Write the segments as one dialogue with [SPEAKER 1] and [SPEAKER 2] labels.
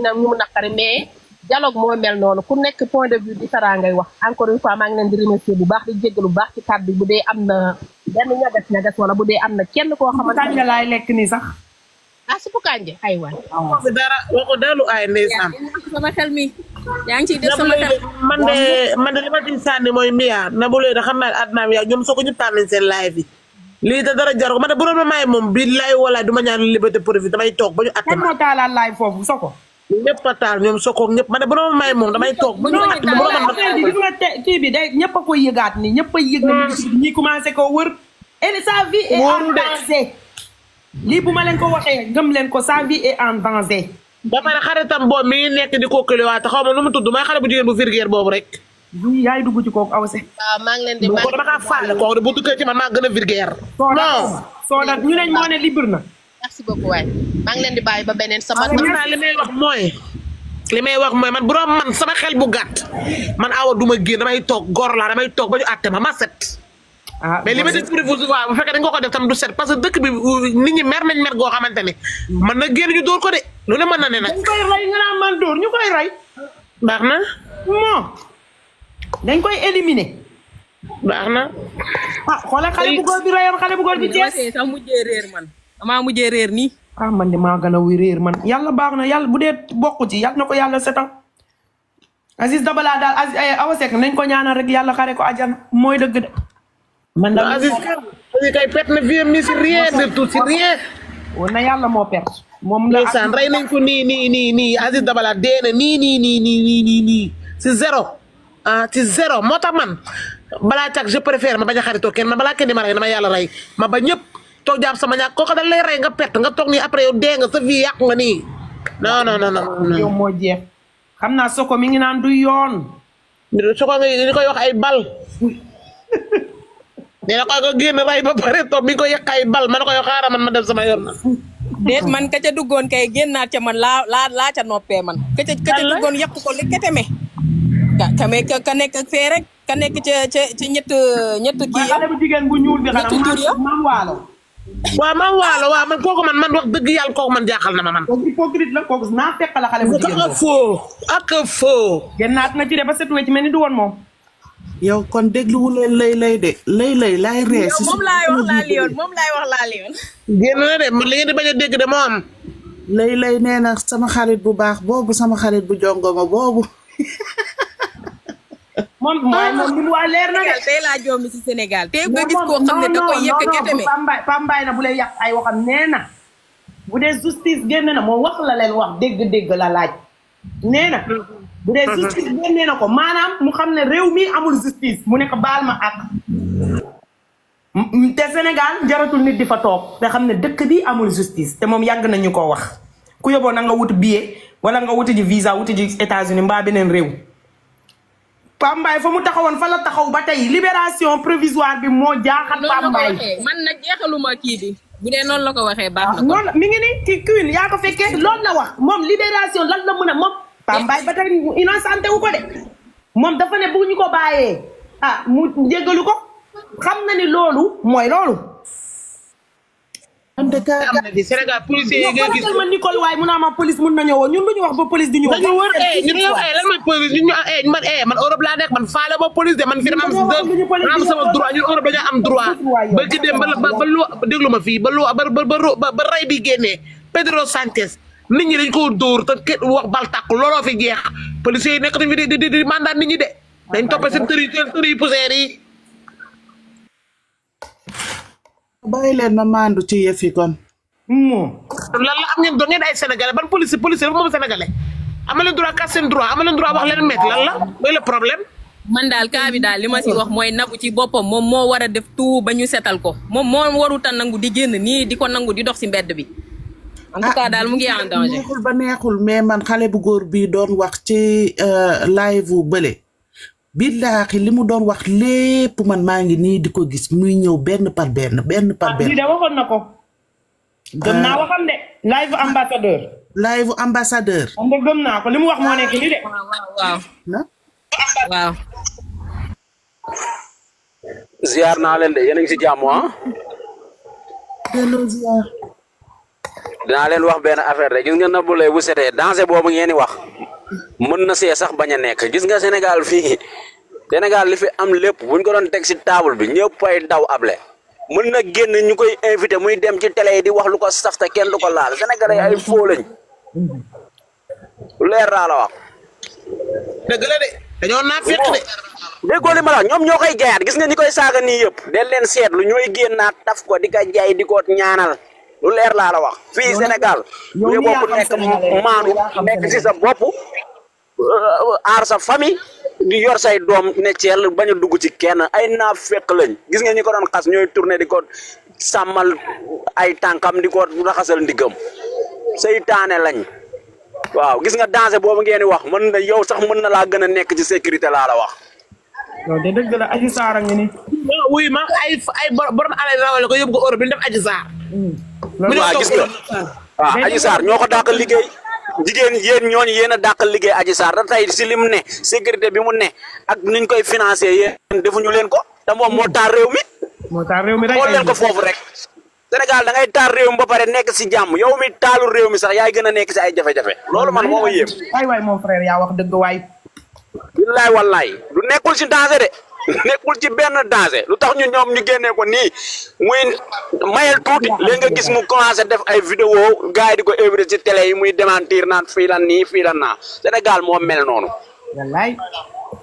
[SPEAKER 1] na ñu mu naqari mais dialogue moo mel noonu ku nekk point de vue différent ngay wax encore une fois maa ngi leen di remercier bu baax di jéggalu bu baax ci kàddu bu dee am na benn ñagas wala bu dee am na kenn koo xamante
[SPEAKER 2] ne laay lekk nii sax
[SPEAKER 1] suppu kànja ay waay
[SPEAKER 3] waxu dara waxu dalu ay ndeysaan
[SPEAKER 4] sama xel mi yaa ngi ciy def sama xel
[SPEAKER 3] man de li ma ci sànni mooy Mia na bu lee da xam naa àdduna bi yaa ñoom soo ko ñu tànnañ seen live yi lii te dara jar ko man de bu doon ma may moom bi lay wala du ma ñaan liberté profit damay toog ba ñu atte
[SPEAKER 2] moo taalaat live foofu soko
[SPEAKER 3] ñëpp a taal ñoom sokoog ñëpp man de bu doon ma may moom damay toog ba ñu atte
[SPEAKER 2] kii bi day ñëpp a koy yëgaat ni ñëpp a yëg na ñi commencé ko wër et sa vie est en danger lii bu ma leen ko waxee gëm leen ko sa vie est en danger
[SPEAKER 3] ba pare xaritam boobu mi ngi nekk di kookali waate xaw ma nu mu tudd may xale bu jigéen bu virgère boobu rek
[SPEAKER 2] yaay dugg ci kooku awse
[SPEAKER 1] waaw maa ngi leen di
[SPEAKER 3] ko dama kaa fàlle kooku de bu duggee ci man maa gën a virgère non
[SPEAKER 2] soo da ñu neñ moo ne libre na
[SPEAKER 1] merci beaucoup waay maa ngi leen di bàyyi ba beneen sama
[SPEAKER 3] naa li may wax mooy man bu doon man sama xel bu gàtt man awa duma génn damay toog góor laa damay toog ba ñu àtte ma set mais li ma di pour waaw bu fekkee dañ ko def tam du set parce que dëkk bi nit ñi mer nañ mer goo xamante ne man na génn ñu dóor ko de lu ne mën na ne nag
[SPEAKER 2] dañ koy rey nga naan man dóor ñu koy rey
[SPEAKER 3] baax na
[SPEAKER 2] non dañ koy éliminer
[SPEAKER 3] baax na
[SPEAKER 2] xoolal xale bu góor bi reyoon xale bu góor bi Thiès
[SPEAKER 4] sax mujjee réer man damaa mujjee réer nii
[SPEAKER 2] man de maa gën a réer man yàlla baax na yàlla bu dee bokk ci yàlla na ko yàlla setal Aziz Dabala daal Awa Seck nañ ko ñaanal rek yàlla xare ko àjjana mooy dëgg de man daal
[SPEAKER 3] Aziz kay perte na vie mi si rien de tout si rien
[SPEAKER 2] woon na yàlla moo perte moom la
[SPEAKER 3] ndeysaan rey nañ ko nii Aziz Dabala dee na nii si zéro ci zéro moo tax man balaa cag je préfère ma bañ a xaritoo kenn man balaa kenn di ma rey dama yàlla rey ma ba ñëpp toog jàpp sama ñàkk kooku dañ lay rey nga perte nga toog nii après yow dee nga sa vie yàqu nga nii non
[SPEAKER 2] yow moo jeex xam naa Soko mi ngi naan du yoon
[SPEAKER 3] Soko nga ni koy wax ay bal nee na koy ko génn rey ba pare toog mi ngi koy yàq ay bal man ko yow xaaral man ma dem sama yoon na
[SPEAKER 4] déet man ka ca duggoon kay génnaat ca man laa ca noppee man ka ca duggoon yàq ko li keteme ka nekk fee rek ka nekk ca ñett kii
[SPEAKER 2] xale bu jigéen bu ñuul bi xanaa Mam Waalo
[SPEAKER 3] waaw man kooku man wax dëgg yàlla kooku man jaaxal na ma man
[SPEAKER 2] kooku hypocrite la kooku naa fekk la xale bu jigéen
[SPEAKER 3] ak faux
[SPEAKER 2] génnaat na ci de ba setu ci mel ni du woon moom
[SPEAKER 5] yow kon dégluwu leen lay de lay laay ree si
[SPEAKER 4] moom laay wax laa liyoon
[SPEAKER 3] génn na de man li ngeen di bañ a dégg de moo am
[SPEAKER 5] lay nee na sama xarit bu baax boobu sama xarit bu jongoma boobu
[SPEAKER 2] moom li waa leer na de
[SPEAKER 4] tey laa joomi si Sénégal tey nga gis koo xam ne da koy yëkk keteme
[SPEAKER 2] Pambaay na bu lay yàq ay waxam nee na bu dee justice génn na moom wax la leen wax dégg la laaj nee na bu dee justice génnee na ko maanaam mu xam ne réew mi amul justice mu ne ko baal ma ak te Sénégal jaratul nit di fa toog te xam ne dëkk bi amul justice te moom yàgg nañu ko wax ku yóbboo na nga wut billet wala nga wuti ji visa wuti ji États-Unis mbaa beneen réew Pambaay fa mu taxawoon fa la taxaw ba tey libération provisoire bi moo jaaxal Pambaay
[SPEAKER 4] man nag jeexaluma kii bi bu dee noonu la ko waxee baax na ko
[SPEAKER 2] noonu mi ngi ni ci kiwin yaa ko fekkee loolu la wax moom libération lan la mën a moom Pambaay ba tey innocenté wu ko de moom dafa ne bu ñu ko bàyyee mu jéggalu ko xam na ni loolu mooy loolu
[SPEAKER 3] am na fi Sénégal policier yi nga gis
[SPEAKER 2] ma Nicole waaye mun naa ma police mun na ñëwoon ñun duñu wax ba police du ñëw
[SPEAKER 3] dañu wër ñu dañu lan mooy police ñu man Europe laa nekk man faale ba police de man fi dama am sama droit ñun Europe dañoo am droit ba ci dem ba lu déglu ma fii ba rey bi génnee Pedro Sanchez nit ñi dañ ko dóor te kenn wax bal tàkk looloo fi jeex policiers yi nekk fi di mandat nit ñi de dañ toppee seen tëri poussière yi
[SPEAKER 5] bàyyi leen ma maandu ci yëf yi kon.
[SPEAKER 3] lan la am ngeen doon ngeen ay sénégalais ban police rek moom sénégalais ama leen droit kas seen droit ama leen droit wax leen met lan la mooy le problème.
[SPEAKER 4] man daal cas bi daal li ma si wax mooy Nabou ci boppam moom moo war a def tout ba ñu setal ko moom moo warut a nangu di génn nii di ko nangu di dox si mbedd bi. en tout cas daal mu ngi en danger.
[SPEAKER 5] neexul ba neexul mais man xale bu góor bii doon wax ci live bu bële. billaahi li mu doon wax lépp man maa ngi nii di ko gis muy ñëw benn par benn.
[SPEAKER 2] lii de waxoon na ko. gëm naa waxam de. live ambassadeur.
[SPEAKER 5] live ambassadeur.
[SPEAKER 2] xam nga gëm naa ko li mu wax moo nekk nii de.
[SPEAKER 4] waaw.
[SPEAKER 6] ziar naa leen de yéen a ngi si jàmm ah.
[SPEAKER 5] delloo ziar.
[SPEAKER 6] dinaa leen wax benn affaire rek gis nga Nabou Leye bu setee danger boobu ngeen di wax mën na see sax bañ a nekk gis nga Sénégal fii Sénégal li fi am lépp buñ ko doon teg si table bi ñëpp ay daw able mën na génn ñu koy invité muy dem ci télé yi di wax lu ko saf te kenn du ko laal Sénégalais ay foo lañ lu leer laa la wax.
[SPEAKER 3] dëgg la de dañoo naa fekk de.
[SPEAKER 6] déggoo li ma la ñoom ñoo koy jaayaat gis nga ñi koy saaga nii yëpp del leen seetlu ñooy génnaat taf ko di ko jaay di ko ñaanal lu leer laa la wax fii Sénégal ñu bopp nekk maanu nekk ci sa bopp aar sa famille di yor say doom ne ceel bañ a dugg ci kenn ay naa fekk lañ gis nga ñi ko doon xas ñooy tourné di ko sàmmal ay tànkam di ko raxasal ndiggam seytaane lañ waaw gis nga danger boobu ngeen di wax mën na yow sax mën na laa gën a nekk ci sécurité laa la wax.
[SPEAKER 2] loolu de dëgg la Adji Sarr a ngi ni.
[SPEAKER 3] wuy ma ay borom alal rawale ko yóbbu ko Europe bi ñu def Adji Sarr.
[SPEAKER 6] waaw gis nga waaw Adji Sarr ñoo ko dàqal liggéey jigéen yéen ñooñu yéen a dàqal liggéey Adji Sarr da tey si lim ne sécurité bi mu ne ak niñ koy financé yéen defuñu leen ko te moom moo taal réew mi.
[SPEAKER 2] moo taal réew mi rek
[SPEAKER 6] xool leen ko foofu rek. Sénégal da ngay taal réew mi ba pare nekk si jàmm yow mi taalu réew mi sax yaay gën a nekk si ay jafe-jafe loolu man moo ma yéem.
[SPEAKER 2] waay mon frère yaa wax dëgg waay.
[SPEAKER 6] billaay wallaay du nekkul ci danger de nekkul ci benn danger lu tax ñu ñoom ñu génnee ko nii muy mayel tuuti léegi nga gis mu commencé def ay vidéo gars yi di ko éviter ci télé yi muy démentir naan fii la nii fii la naa Sénégal moo mel noonu.
[SPEAKER 2] wallaay.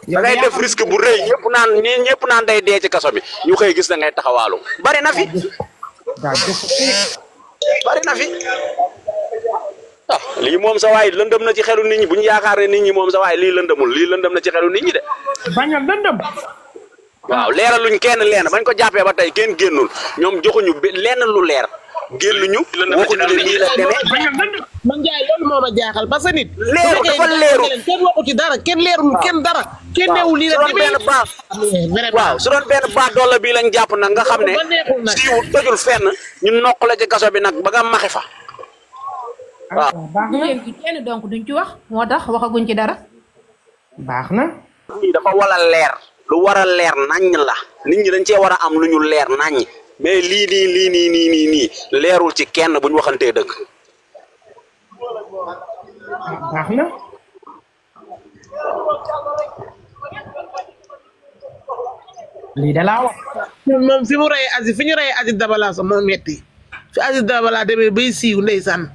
[SPEAKER 6] da ngay def risque bu rëy ñëpp naan day dee ci kaso bi ñu xëy gis da ngay taxawaalu bari na fi. bari na fi. lii moom sa waay lëndëm na ci xelu nit ñi bu ñu yaakaar ne nit ñi moom sa waay lii lëndëmul lii lëndëm na ci xelu nit ñi de.
[SPEAKER 2] bañal lëndëm.
[SPEAKER 6] waaw leeraluñ kenn leen bañ ko jàppee ba tey kenn génnul ñoom joxuñu lenn lu leer génnuñu waxuñu ne nii la demee.
[SPEAKER 3] man Ndiaye loolu moo ma jaaxal parce que nit.
[SPEAKER 6] leeru dafa leeru
[SPEAKER 3] kenn waxu ci dara kenn leerul kenn dara. kenn neewul nii la demee
[SPEAKER 6] waaw su doon benn baax doole bii lañ jàpp nag nga xam ne siiwul tojul fenn ñu nokk la ci kaso bi nag ba nga maxe fa. waaw
[SPEAKER 2] baax na
[SPEAKER 7] yéen kenn donc duñ ci wax moo tax waxaguñ ci dara.
[SPEAKER 2] baax na.
[SPEAKER 6] lii dafa war a leer lu war a leer naññ la nit ñi dañ cee war a am lu ñu leer naññ mais lii nii leerul ci kenn bu ñu waxantee dëgg.
[SPEAKER 2] baax na. lii da laa wax.
[SPEAKER 3] moom fi mu reyee Aziz fi ñu reyee Aziz Dabala sax moo metti fi Aziz Dabala demee bay siiw ndeysaan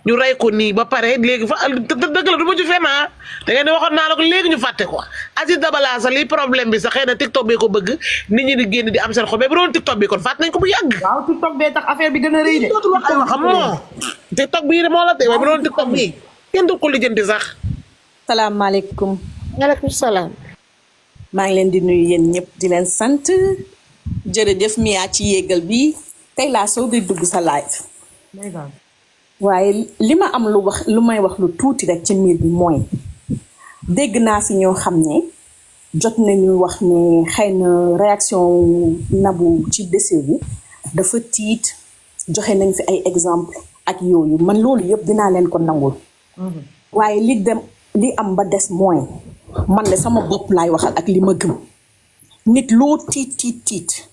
[SPEAKER 3] ñu rey ko nii ba pare léegi fa dëgg la du ma ci fenn da ngeen di waxoon naa la ko léegi ñu fàtte ko Aziz Dabala sax lii problème bi sax xëy na TikTok bee ko bëgg nit ñi di génn di am seen xol mais bu doon TikTok bi kon fàtte nañ ko bu yàgg.
[SPEAKER 2] waaw TikTok bee tax affaire bi gën a rëy de.
[SPEAKER 3] dootul wax ay waxam moo TikTok bii de moo la tey waaye bu doon TikTok bii kenn du ko lijjanti sax.
[SPEAKER 4] salaamaaleykum.
[SPEAKER 3] maaleykum salaam.
[SPEAKER 4] maa ngi leen di nuyu yéen ñëpp di leen sant jërëjëf Mia ci yéegal bi tey laa soog di dugg sa live. waaye li ma am lu may wax lu tuuti rek ci mbir bi mooy dégg naa fi ñoo xam ne jot nañu wax ne xëy na réaction Nabou ci décès bi dafa tiit joxe nañ fi ay exemple ak yooyu man loolu yëpp dinaa leen ko nangul. waaye li am ba des mooy man de sama bopp laay waxal ak li ma gëm nit loo tiit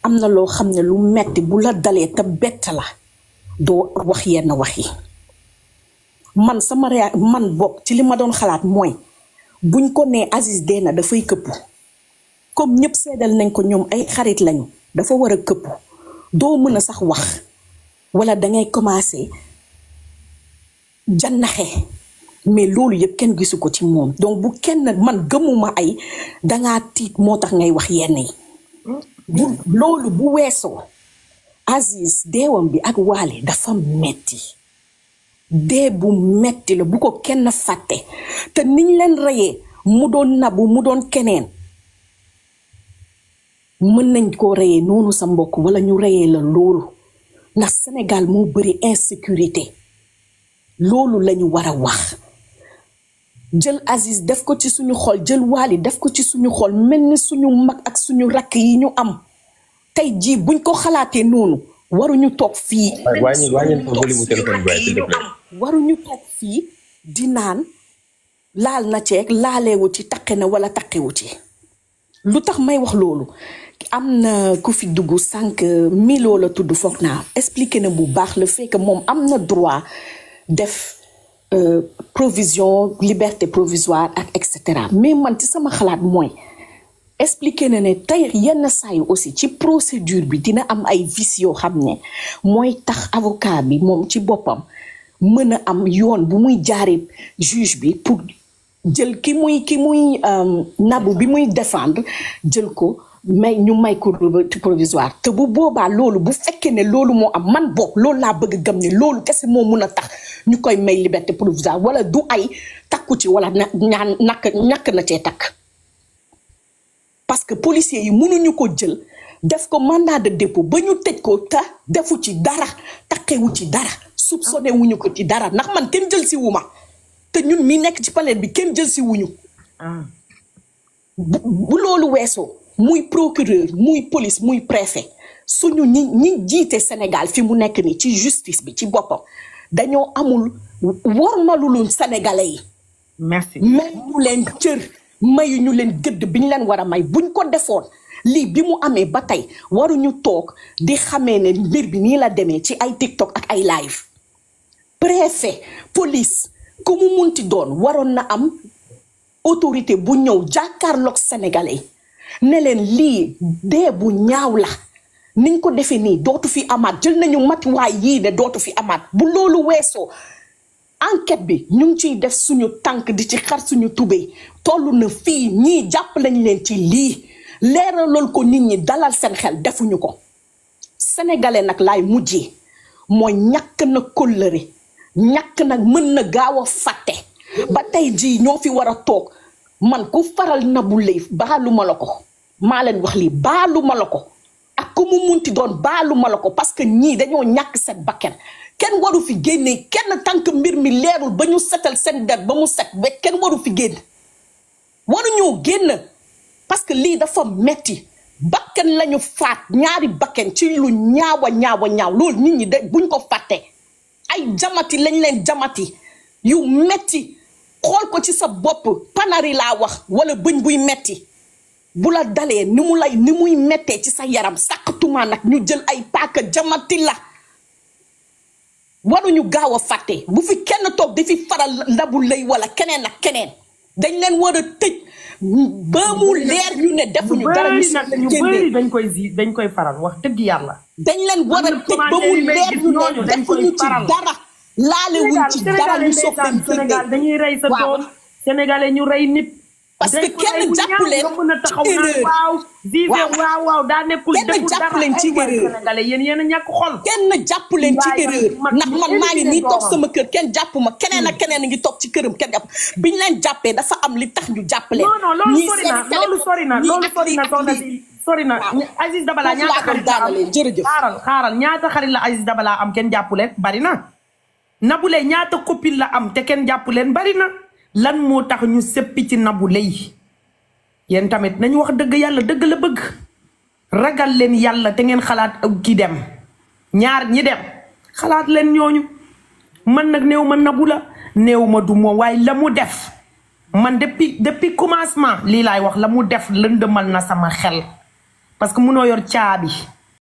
[SPEAKER 4] am na loo xam ne lu metti bu la dalee te bett la doo wax yenn wax yi man man bopp ci li ma doon xalaat mooy buñ ko nee Aziz dee na dafay këppu comme ñëpp seedal nañ ko ñoom ay xarit lañu dafa war a këppu doo mën a sax wax wala dangay commencer jannaxe mais loolu yëpp kenn gisu ko ci moom donc bu kenn man gëmuma ay dangaa tiit moo tax ngay wax yenn yi loolu bu weesoo Aziz deewam bi ak Wally dafa metti dee bu metti la bu ko kenn fàtte te niñ leen reyee mu doon Nabou mu doon keneen mën nañ koo reyee noonu sa mbokk wala ñu reyee la loolu ndax Sénégal moo bëri insécurité loolu lañu war a wax jël Aziz def ko ci suñu xol jël Wally def ko ci suñu xol mel ni suñu mag ak suñu rakk yi ñu am tey jii buñ ko xalaatee noonu waruñu toog fii waruñu toog fii di naan laal na ceeg laaleewu ci taqe na wala taqewu ci lu tax may wax loolu am na ku fi dugg sànq Milo la tudd foog naa expliqué na bu baax le fait que moom am na droit def provision liberté provisoire ak et cetera mais man ci sama xalaat mooy expliqué na ne tey yenn saa yi aussi ci procédure bi dina am ay vices yoo xam ne mooy tax avocat bi moom ci boppam mën a am yoon bu muy jaaree juge bi pour jël ki muy Nabou bi muy défendre jël ko ñu may ko provisoire te bu boobaa loolu bu fekkee ne loolu moo am man boog loolu laa bëgg gëm ne loolu kese moo mun a tax ñu koy may liberté provisoire wala du ay takku ci wala ñàkk na cee takk parce que policiers yi mënuñu ko jël def ko mandat de dépôt ba ñu tëj ko te defu ci dara takkewu ci dara soupçonné wuñu ko ci dara ndax man kenn jël si wuma te ñun mi nekk ci panel bi kenn jël si wuñu bu loolu weesoo muy procureur muy police muy préfet suñu ñi jiite Sénégal fi mu nekk ni ci justice bi ci boppam dañoo amul wormaluluñ sénégalais yi
[SPEAKER 2] merci
[SPEAKER 4] may ñu leen cër mayu ñu leen gëdd bi ñu leen war a may buñ ko defoon lii bi mu amee ba tey waruñu toog di xamee ne mbir bi nii la demee ci ay TikTok ak ay live préfet police ku mu munti doon waroon na am autorité bu ñëw jàkkaarloog sénégalais ne leen lii dee bu ñaaw la niñ ko defee nii dootu fi amaat jël nañu matuwaay yii ne dootu fi amaat bu loolu weesoo enquête bi ñu ngi ciy def suñu tànk di ci xar suñu tubéy toll na fii ñii jàpp lañ leen ci lii leeralal ko nit ñi dalal seen xel defuñu ko sénégalais nag laay mujjee mooy ñàkk na kóllëre ñàkk nag mën na gaaw a fàtte ba tey jii ñoo fi war a toog man ku faral Nabou Leye baalu ma la ko maa leen wax lii baalu ma la ko ak ku mu munti doon baalu ma la ko parce que ñii dañoo ñàkk seen bakken kenn waru fi génnee kenn tànk mbir mi leerul ba ñu setal seen der ba mu set ba kenn waru fi génn waruñoo génn parce que lii dafa metti bakken lañu faat ñaari bakken ci lu ñaawa loolu nit ñi de buñ ko fàtte ay jamati lañ leen jamati yu metti xool ko ci sa bopp panari laa wax wala bëñ buy metti bu la dalee ni muy mettee ci sa yaram sàqatuma nag ñu jël ay paaka jamati la waruñu gaaw a fàtte bu fi kenn toog di fi faral Nabou Leye wala keneen ak keneen dañ leen war a tëj ba mu leer ñu ne defuñu dara ñu
[SPEAKER 2] bëri dañ koy faral wax dëgg yàlla
[SPEAKER 4] dañ leen war a tëj ba mu leer ñu ne defuñu ci dara laale wuñ ci dara ñu soppeen
[SPEAKER 2] Sénégal dañuy rey sa doom sénégalais ñu rey nit
[SPEAKER 4] parce que kenn jàpp leen ci erreur
[SPEAKER 2] waaw daa nekkul
[SPEAKER 4] kenn jàpp leen ci erreur
[SPEAKER 2] sénégalais yéen a ñàkk xol
[SPEAKER 4] kenn jàpp leen ci erreur ndax man maa ngi nii toog sama kër kenn jàpp ma keneen ak keneen ngi toog ci këram kenn jàpp biñ leen jàppee dafa am li tax ñu jàpp leen
[SPEAKER 2] non loolu sori na Aziz Dabala ñaata xarit la am
[SPEAKER 4] jërëjëf
[SPEAKER 2] xaaral ñaata xarit la Aziz Dabala am kenn jàpp leen bari na Nabou Leye ñaata copine la am te kenn jàpp leen bari na lan moo tax ñu seppi ci Nabou Leye yéen tamit nañu wax dëgg yàlla dëgg la bëgg ragal leen yàlla te ngeen xalaat ki dem ñaar ñi dem xalaat leen ñooñu man nag néew ma Nabou la néew ma du moom waaye la mu def man depuis commencement lii laay wax la mu def lëndëmal na sama xel parce que munoo yor caabi